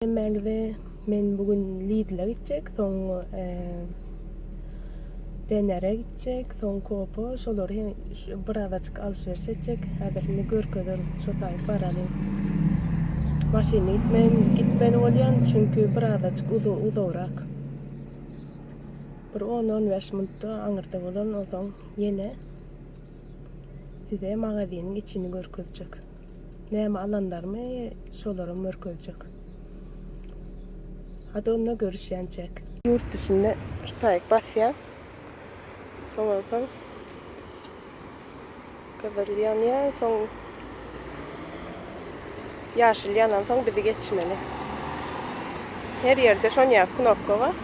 Hemmäňize men bu gün Lidl-e gitjek, soň Denere gitjek, soň Coop-a, şolary hem birazajyk alşyberiş etjek. Häzir indi görkezerin, şo taýyp baralyň. Maşynda gitmem, gitmeli bolýan, çünki birazajyk uzagrak. Bir on-on bäş minutda aňyrda bolan, onsoň ýene size magazynyň içini görkezjek. Näme alanlarymy şolaram görkezjek. Hadi onda görüşýänçäk. Ýurt içinde şu taýyk basýan. Soňan soň gyzyl ýanýar, soň ýaşyl ýanan soň bizi geçmeli. Her ýerde şonýa knopka bar.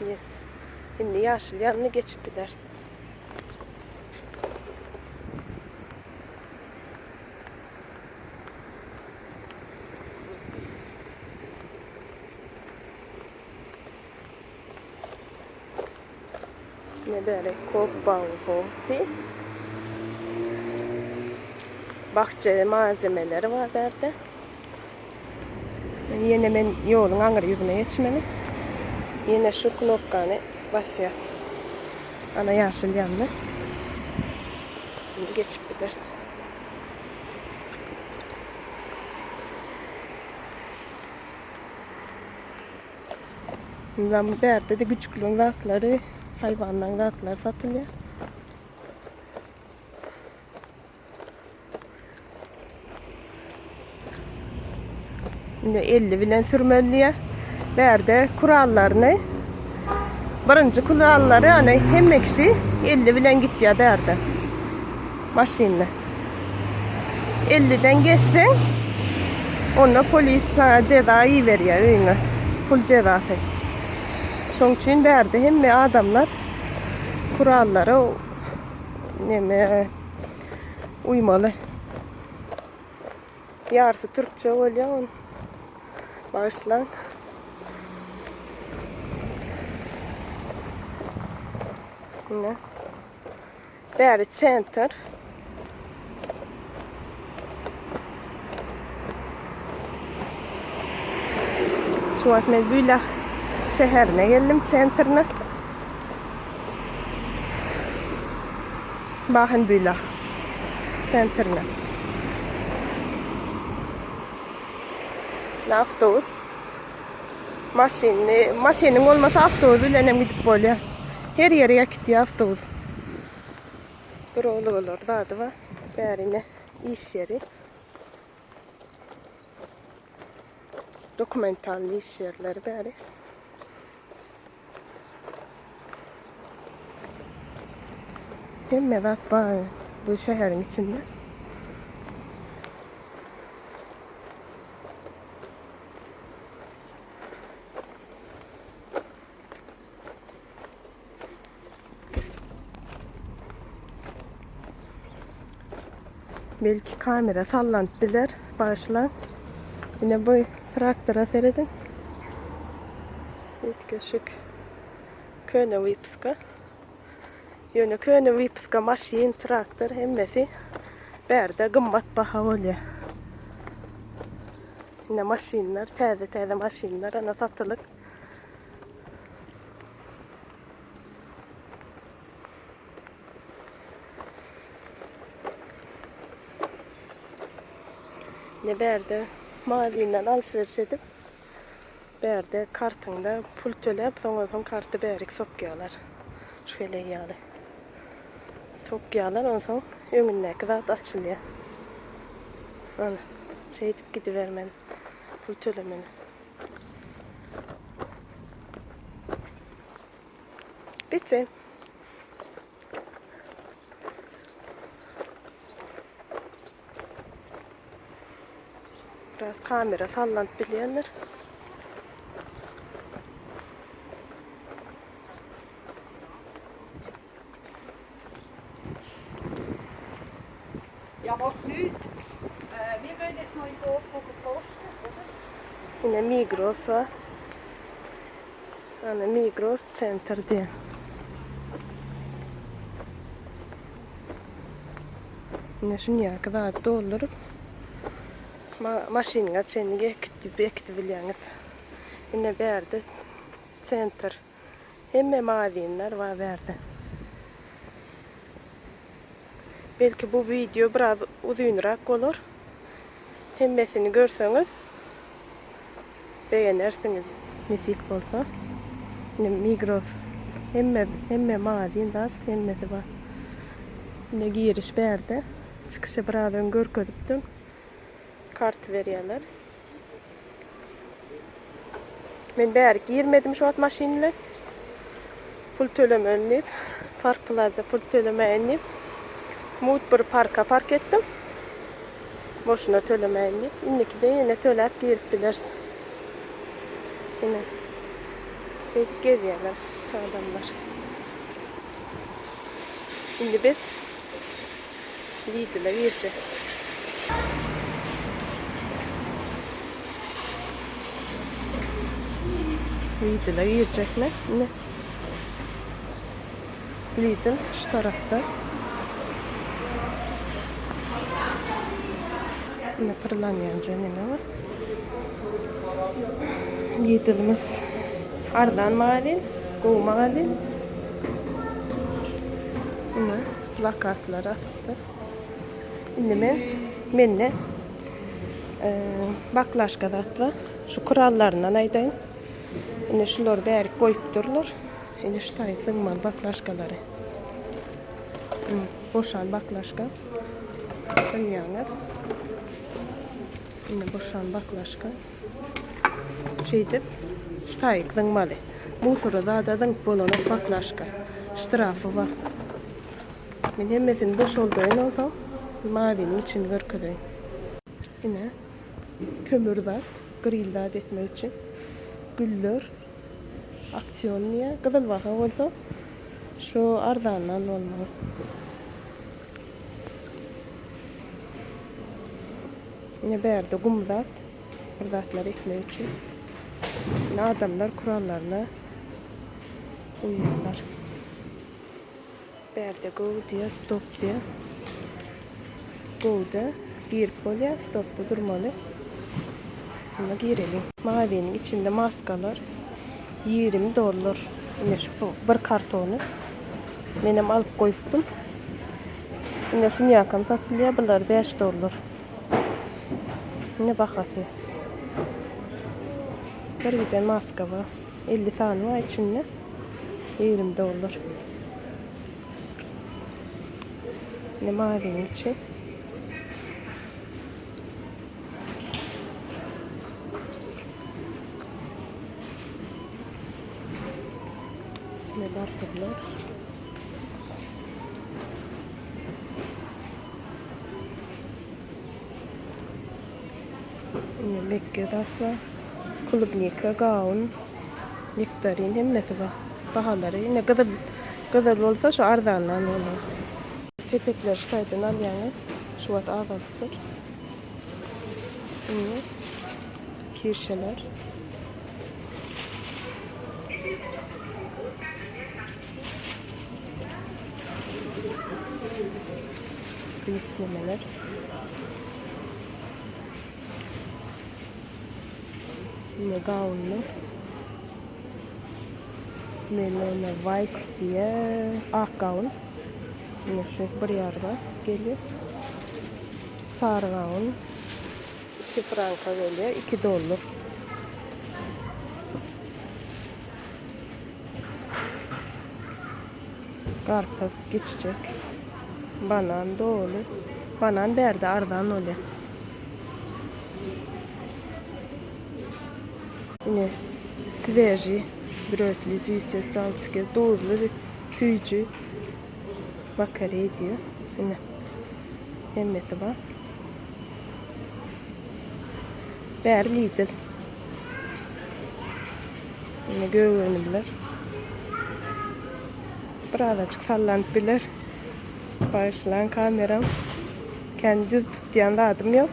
Yes. Indi ýaşyl ýanyna geçip biler. Ne bäri Coop Bauhofi. Bahçe malzemeleri bar bärde. Ýene men ýoluň aňry ýüzüne geçmeli. Ýene şu knopkany basýas. Ana ýaşyl ýandy. Indi geçip bileris. Indi bärde-de güjükligiň zatlary, haýwanlaryň zatlary satylýar. Indi 50 bilen sürmeli diýýär. Bärde kurallaryny birinji kurallary ýani hemme kişi 50 bilen gitýär bärde. Maşynda. 50-den geçseň onda polis sana jeza iberýär öýüňe. Pul jezasy. Şoň üçin bärde hemme adamlar kurallara neme uýmaly. Ýarysy türkçe bolýar ony. Bagyşlaň. Ine. Bäri sentr. Şu wagt men Bülah şäherine geldim, sentrine. Bahenbülah sentrine. Awtobus. Maşynly, maşynyň bolmasa awtobus bilen hem gidip bolýar. Her ýere äkitýär awtobus. Duralgalar zady bar. Bärine iş ýeri. Dokumentalny iş ýerleri bäri. Hemme zat bar bu şäheriň içinde. Belki kamera sallanyp biler. Bagyşlaň. Ine bu traktora serediň. Üýtgeşik. Köne wypuska. Ýöne köne wypuska maşyn, traktor hemmesi bärde gymmat baha bolýar. Ine maşynlar, täze-täze maşynlar ana satylyk. Ne bärde magazinden alşyryş edip, bärde kartyňda pul töläp, soňra soň karty bärik sokýarlar. Şu heleý ýaly. Sokýarlar, onsoň öňündäki zat açylýar. Ana, şeýdip gidibermeli. Pul tölemeli. Bitte. Biraz kamera sallanyp bilýändir. Ja, macht nichts. Äh, wir gehen jetzt noch in Dorf posten, oder? Ine Migros bar. Ana Migros Center diýen. Ine şunýaky zady dolduryp ma maşynyňa çenli äkitip äkidip bilýäňiz. Ine bärde sentr. Hemme magazinler bar bärde. Belki bu wideo biraz uzynrak bolar. Hemmesini görseňiz begenersiňiz. Nesip bolsa. Ine Migros hemme hemme magazin zat hemmesi bar. Ine giriş bärde. Çykyşy biraz öň görkezipdim. Kart berýärler. Men bärik girmedim şu wagt maşyn bilen. Pul tölemeli diýip, Park Plaza pul tölemäýin diýip, mugt bir parka park etdim. Boşuna tölemäýin diýip. Indikide ýene töläp girip bileris. Ine. Şeýdip gezýärler adamlar. Indi biz Lidl-e girjek. Lidl-e girjekmi? Ine. Lidl şu tarapda. Ine pyrlanýan neme bar. Lidl-imiz arzan magazin, gowy magazin. Ine plakatlar asypdyr. Indi men mende baklaşka zat bar. Şu kurallaryndan aýdaýyn. Indi şulary bärik goýupdyrlar. Indi şu taýy zyňmaly baklaşkalary. Boşan baklaşka. Zyňýaňyz. Indi boşan baklaşka. Şeýdip şu taýy zyňmaly. Musura zada zyňyp bolanok baklaşka. Ştrafy bar. Men hemmesini boşaldaýyn onsoň magazynyň içini görkezeýin. Ine, kömür zat, grill zat etmek üçin. Güller aksion diýýär. Gyzyl baha bolsa şu arzandan bolmaly. Ine bärde gum zat, bir zatlar ekmek üçin. Ine adamlar kurallaryna uýýarlar. Bärde go diýýär, stop diýýär. Go-da girip bolýar, stopda durmaly. Onda gireliň. Magazynyň içinde maskalar 20 dollar. Ine şu bir kartony. Menem alyp goýupdym. Ine şunýakam satylýar, bular 5 dollar. Ine bahasy. Bir giden maska bar. 50 sany bar içinde. 20 dollar. Ine magazynyň içi. Ine garpyzlar. Ine mekge zatlar. Klubnika, gawun, nektarin hemmesi bar. Bahalary ine gyzyl gyzyl bolsa şu arzandan bolar. Sepetleri şu taýdan alýaňyz. Şu wagt azalypdyr. Indi kirşeler. Islemeler. Ine gawunly. Melona Weiss diýe ak gawun. Ine şu bir ýarma gelýär. Sary gawun 2 franka gelýär, 2 dollar. Garpyz kiçijek. Banan doly. Banan bärde arzan bolýar. Ine sveži brötli süýse salski duzly süýji bakarey diýýär. Ine hemmesi bar. Bäri Lidl. Ine gök önümler. Birazajyk sallanyp biler. Bagyşlaň kameram. Kän düz tutýan zadym ýok.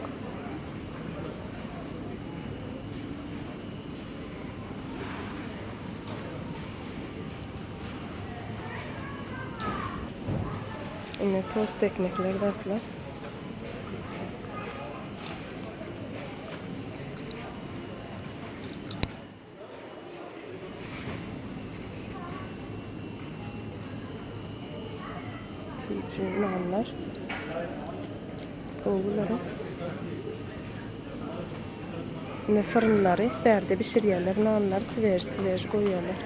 Ine tost ekmekler zatlar. Süýji nanlar. Gowulary. Ine fyrynlary bärde bişirýärler nanlary svež svež goýýarlar.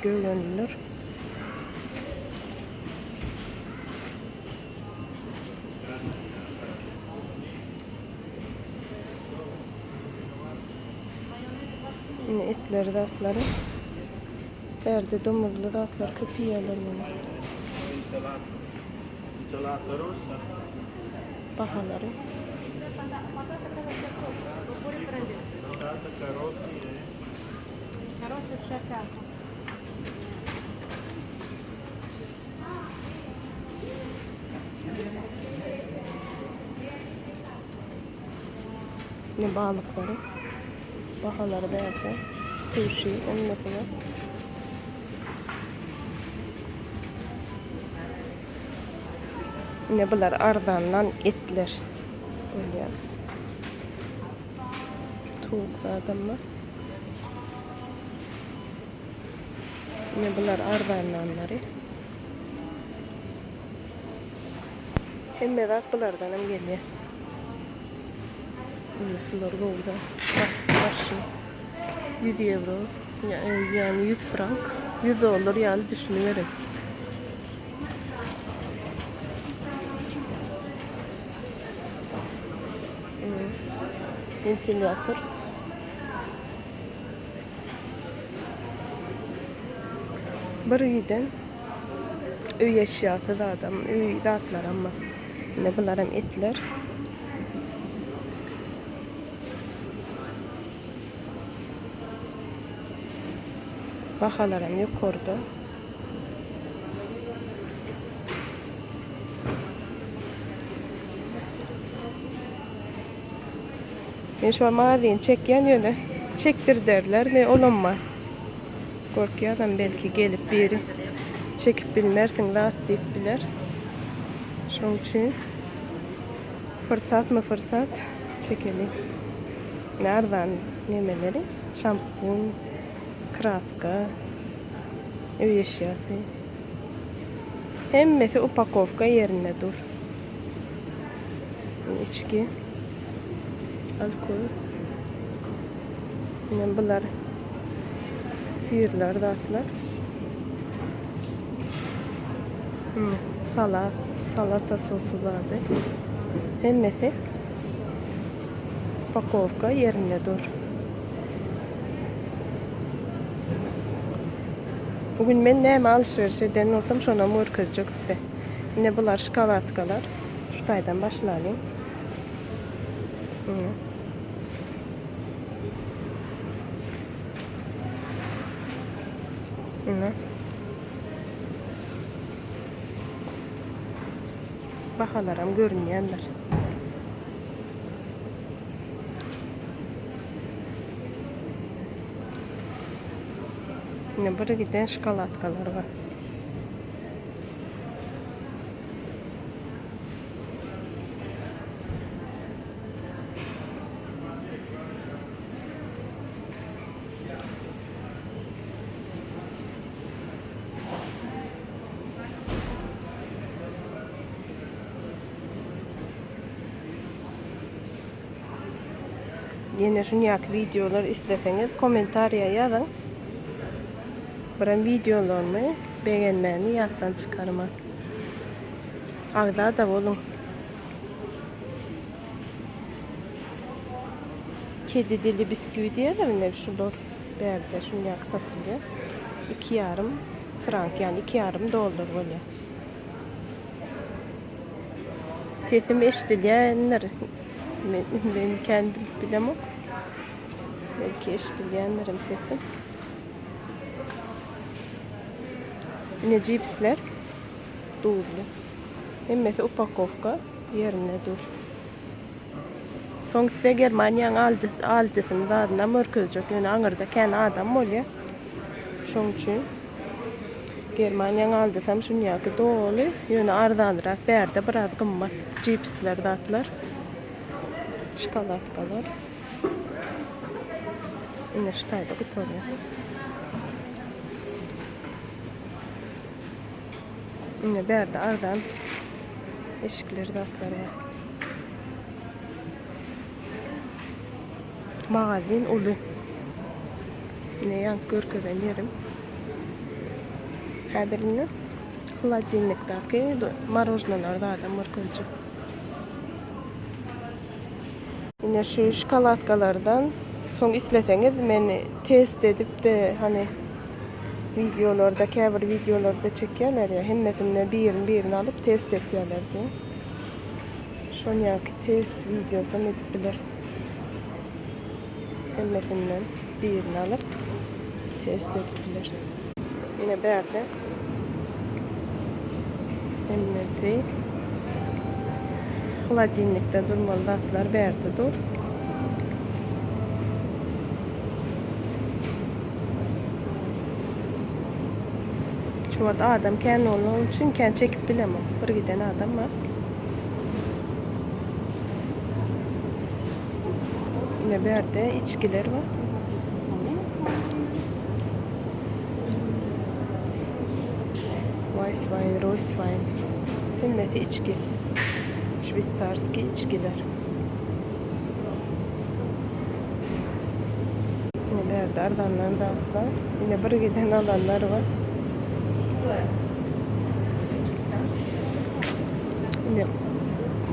Göwünler. Ine etleri zatlary. Bärde domuzly zatlar köp iýýärler ýöne. Bahalary. Ne balyklary. Bahalary bärde. Suşi, hemmesi bar. Ine bular arzanlan etler. Bolýar. Towuk zadam bar. Ine bular arzanlanlary. Hemme zat bulardan hem gelýär. Ine şular gowy da. Başy 100 ýewro, ýagny 100 frank, 100 dollar ýaly düşüniberiň. Wentilýator. Bir giden öý eşýasy zadam, öý zatlaram bar. Ine bularam etler. Bahalaram ýokarda. Men şu magazini çekýän ýöne çekdir derler men olamma. Gorkýadam belki gelip biri çekip bilmersiň zat diýip biler. Şoň üçin fyrsatmy fyrsat çekeli. Ne arzan nemeleri şampun, kraska, öý eşýasy. Hemmesi upakowka ýerinde dur. Içki alkol. Ine bular sirler zatlar. Hmm, salat, salata sosu zady. Hemmesi upakowka ýerinde dur. Bugün men näme alşweriş eden bolsam şonam görkezjek size. Ine bular şokoladkalar. Şu taýdan başlalyň. Ine. Ine. Bahalaram görünýändir. Ine bir giden şokoladkalar bar. Ýene şunýaky wideolar isleseňiz kommentariýa ýazyň. Biram wideolarymy begenmäni ýatdan çykarmaň. Agza-da boluň. Kedi dili bisküwi diýýärler ine şular bärde şunýaky satylýar. Iki ýarym. Frank ýagny iki ýarym dollar bolýar. Sesim eşidilýändir. Men, men kän bilip bilemok. Belki eşidilýändirim sesim. Ine cipsler duzly. Hemmesi upakowka ýerinde dur. Soň size Germaniýanyň Aldi, Aldisini zadynam görkezjek. Ýöne aňyrda kän adam bolýar. Şoň üçin Germaniýanyň Aldisam şunýaky doly, ýöne arzanrak. Bärde biraz gymmat cipsler zatlar. Şokoladkalar. Ine şu taýda gutarýar. Ine bärde arzan eşikler zatlar bar. Magazin uly. Ine ýaňky görkezen ýerim. Häzir indi holodilnikdäki marojnalar zadam görkezjek. Ine şu şokoladkalardan soň isleseňiz men test edip-de hany wideolarda käbir wideolarda çekýärler ya hemmesinde birini birini alyp test etýärler diýip. Şonýaky test wideosam edip bileris. Hemmesinden birini alyp test edip bileris. Ine bärde hemmesi holodilnikde durmaly zatlar bärde dur. Şu wagt adam kän bolany üçin kän çekip bilemok. Bir giden adam bar. Ine bärde içgiler bar. Weisswein, Rotwein. Hemmesi içgi. Şweýsarskiý içgiler. Ine bärde arzandan zat bar. Ine bir giden alanlar bar. Ine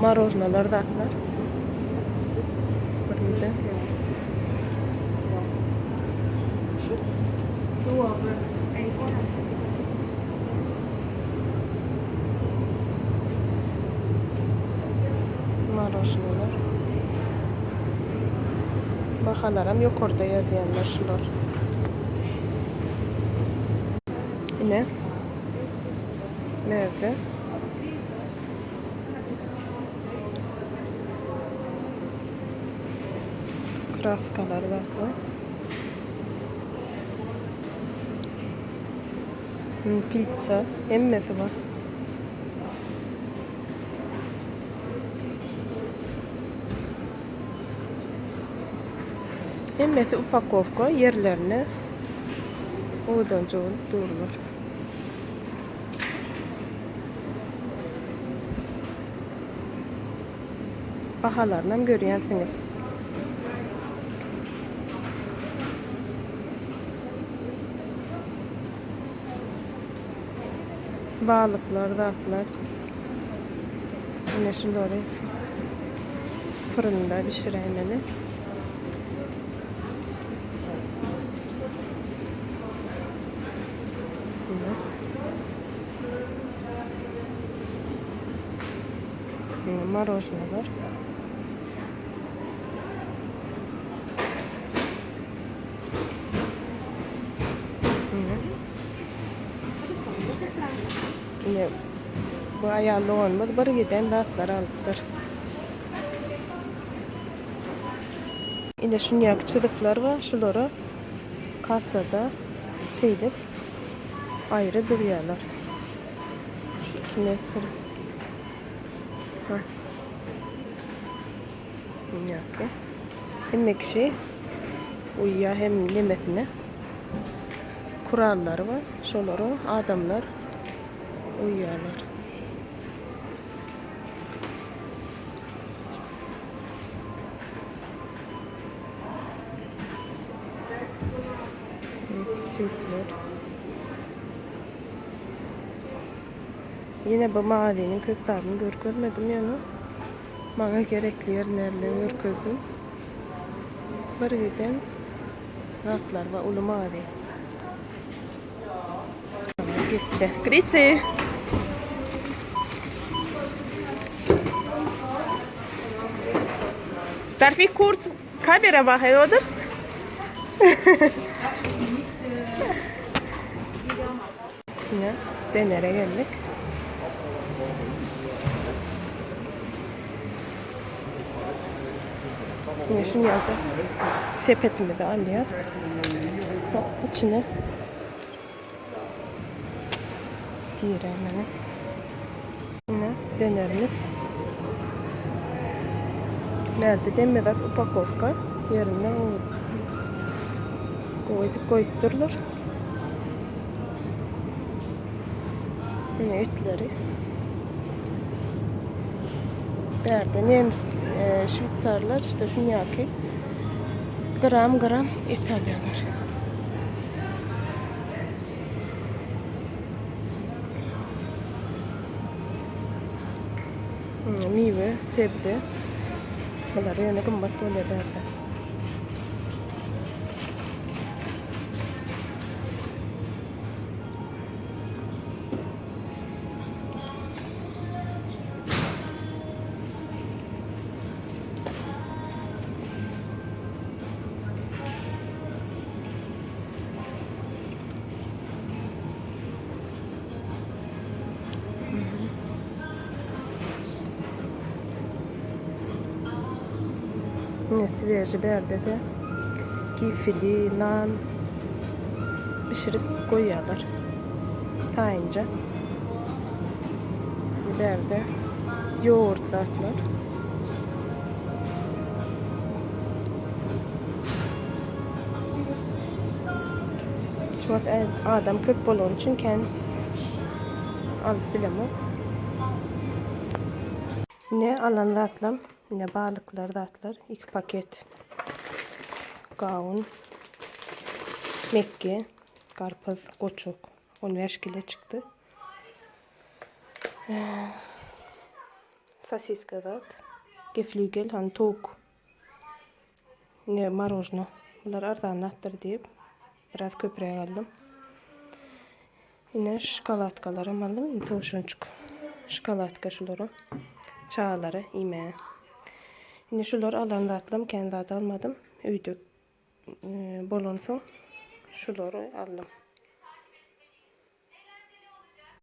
marojnalar zatlar. Bir giden. Marojnalar. Bahalaram ýokarda ýazýanlar şular. Ine. Nerede? Kraskalar zatlar. Pizza, hemmesi bar. Hemmesi upakowka ýerlerine owadanja bolup durlar. Bahalarynam görýänsiňiz. Balyklar, zatlar. Ine şulary fırında bişiräýmeli. Ine marojnalar. Ine bu aýal doganymyz bir giden zatlar alypdyr. Ine şunýaky çyzyklar bar, şulara kassada şeýdip aýry durýarlar. Şu 2 metr. Ha. Ýa-ki. Hemme kişi uýýar hem nemesine. Kurallary bar. Şolara adamlar uýýarlar. Süýtler. Ýene bu magazynyň köp zadyny görkezmedim ýöne. Maňa gerekli ýerlerini görkezdim. Bir giden zatlar bar, uly magazin. Geçje. Grüezi. Darf ich kurz Kamera machen, oder? Yine dönere geldik. Yine şunu yazacak. Sepetimi de alıyor. Hop, içine giremeni. Yine dönerimiz. Nerede demeden upakovka yerine koyup koyutturlar. Yine etleri. Bärde nemes, e, şweýsarlar işte şunýaky gram gram et alýarlar. Hmm, miwe, sebze. Bular ýöne gymmat bolýar bärde. Ine sveži bärde-de gifili, nan bişirip goýýarlar. Taýynja. Bärde ýogurt zatlar. Şu wagt adam köp bolany üçin kän alyp bilemok. Ine alan zatlam, ine balyklar zatlar, 2 paket gawun, mekge, garpyz, goçuk 15 kilo çykdy. Sosiska zat, geflügel, hani towuk. Ine marojno. Bular arzanlapdyr diýip biraz köpräk aldym. Ine şokoladkalaram aldym. Ine towşanjyk şokoladka şulara. Çagalara iýmäge. Ine şular alan zatlarym kän zat almadym. Öýde e, bolansoň şulary aldym.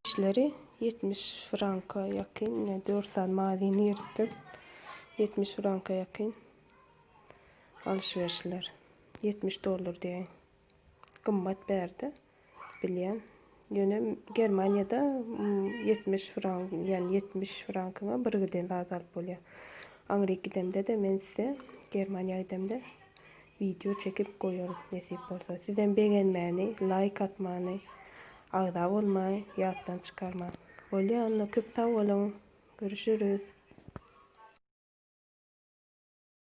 Işleri 70 franka ýakyn, ine 4 sany magazin giripdir. 70 franka ýakyn alşyberişler. 70 dollar diýen. Gymmat bärde bilýän. Ýöne Germaniýada 70 frank, ýani 70 frankyňa bir giden zat alyp bolýar. Aňryk gidemde-de men size Germaniýa gidemde Wideo çekip goýaryn nesip bolsa. Sizem begenmäni, laýk atmany, agza bolmaý ýatdan çykarmaň. Bolýa onda köp sag boluň. Görüşürüz.